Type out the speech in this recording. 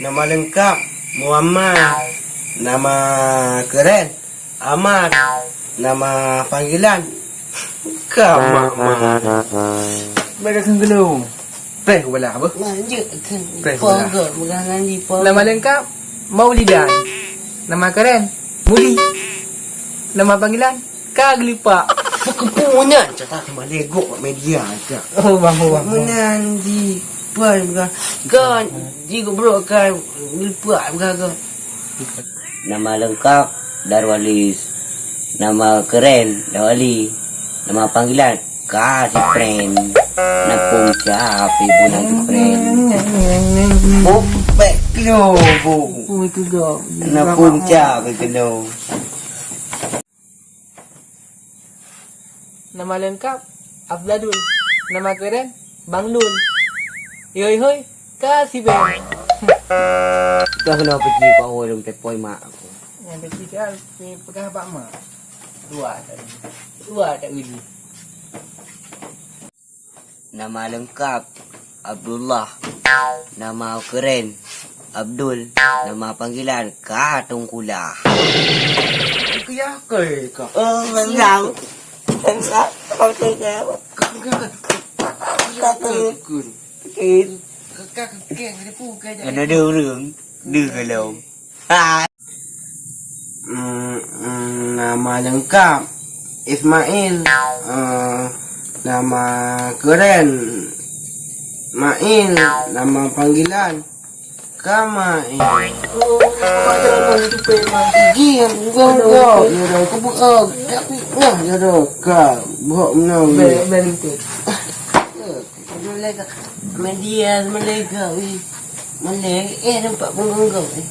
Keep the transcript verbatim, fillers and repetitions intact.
Nama lengkap Muhammad. Nama keren Ahmad. Nama panggilan Kamak. Beda keuh geulong. Preh kepala apa? Lanjut. Preh kepala. Nama lengkap Maulidan. Nama keren Mudi. Nama panggilan Ka Gelipak. Kepunyan cakap malegok media aja. Oh, bang, oh, bang. Meunan di pan kan. Kan di goblok kan gelipak kan. Nama lengkap Darwalis. Nama keren Darwali. Nama panggilan Ka Sipren. Napung cap ibu nanti pren. Bopek kilo bu. Oh, itu dok. Napung cap kilo. Nama lengkap Afdalul. Nama keren Bang Lul. Hoi hoi, Ka Siben. Kah kena peci kau orang tepoi mak aku. Yang peci kan pegang bak mak. Dua tak. Dua tak uji. Nama lengkap Abdullah. Nama keren Abdul. Nama panggilan Katungkula. Kaya ke kau? Oh, bang. Bang, bang, bang. Kena ada orang. Dia kalau. Hai. Mm, mm, nama lengkap Ismail. Eh, nama keren Mail. Nama panggilan Kamail. Oh, nama keren itu Pema. Gigi yang gong gong. Ya dah, aku buka. Tapi nah, ya dah, kau buat menang. Bel, bel itu. Media, melega, wih. Melega, eh, nampak punggung kau, eh.